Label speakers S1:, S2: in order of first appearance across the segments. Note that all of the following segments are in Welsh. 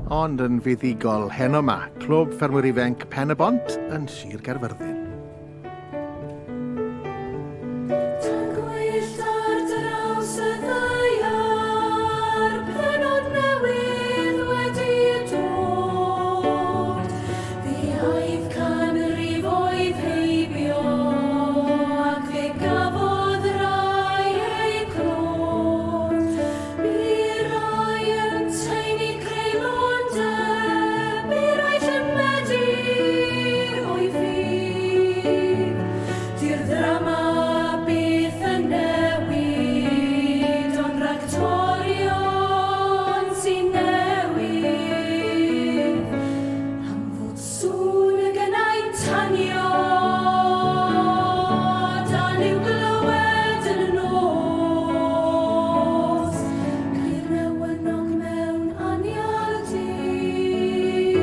S1: Ond yn fuddugol heno 'ma, Clwb Ffermwyr Ifainc Pen-y-bont yn Sir Gaerfyrddin.
S2: Tân gwyllt ar draws y ddaear, pennod newydd wedi dod. Fe aeth canrifoedd heibio, ac fe gafodd rai eu clod. Bu rai yn taenu creulondeb, bu raill yn medi o'i ffydd. Dy'r ddrama byth yn newid, ond rhagtorion sy'n newid. Am fod sŵn y gynnau'n tanio, dal i'w glywed yn y nos. Ceir newynog mewn anial dir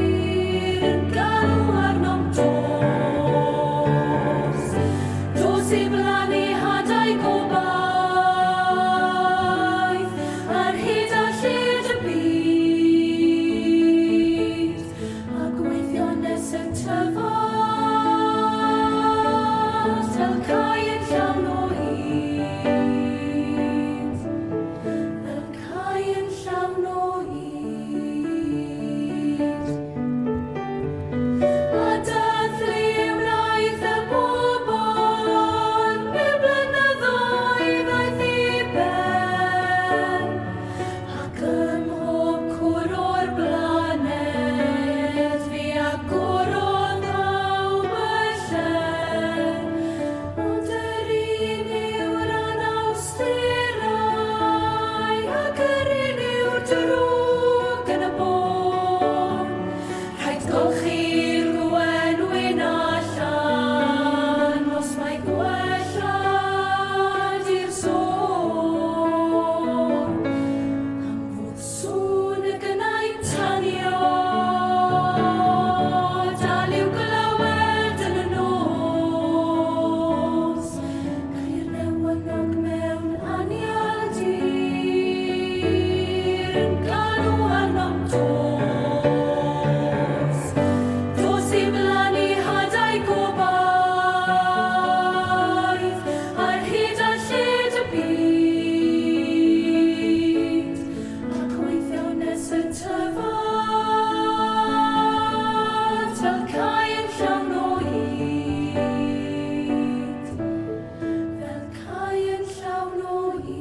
S2: yn galw arnom dos. Dos i blannu hadau gobaith ar hyd a lled y byd, a gweithio nes y tyfant fel cae yn llawn o hyd. Fel cae yn llawn o hyd. A dathlu wnaeth y bobl, mewn blynyddoedd aeth i ben, ac ym mhob cwr o'r blaned fe agorodd pawb y llen. Ond yr un yw'r anawsterau, ac yr un yw'r drwg yn y bôn. Rhaid golchi'r gwenwyn allan os mai gwella 'di'r sôn. Am fod sŵn y gynnau'n tanio, dal i'w glywed yn y nos. Cri'r newynog mewn anial dir yn galw arnom dos. Dos i blannu hadau gobaith ar hyd a lled y byd, a gweithio nes y tyfant fel cae yn llawn o hud. Fel cae yn llawn o hud.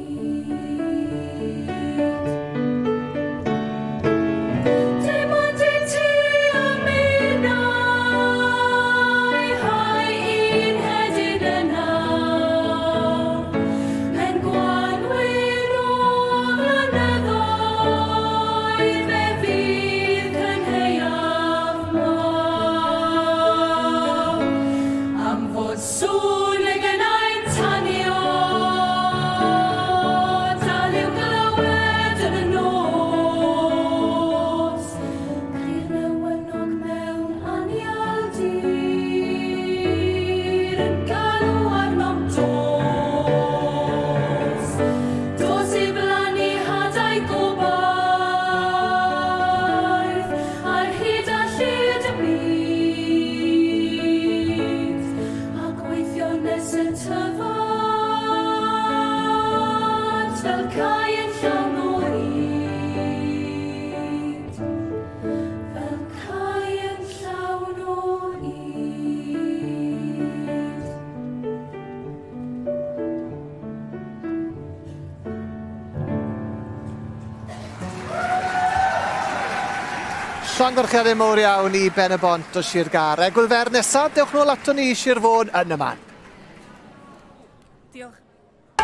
S2: Dim ond i ti a minnau, hau un hedyn yna. Pen gwanwyn o flynyddoedd, fe fydd cynhaeaf mawr. Am fod sŵn y gynnau'n tanio, dal i'w glywed yn y nos. Cri'r newynog mewn anial dir yn galw arnom dos. Dos i blannu hadau gobaith ar hyd a lled y byd, a gweithio nes y tyfant fel cae yn llawn o hud, fel cae yn llawn o hud.
S3: Llongyfarchiadau mowr iawn i Ben y Bont o Sir Gâr. Egwyl fer nesaf, dewch nôl aton ni i Sir Fôn yn y man.
S4: Diolch.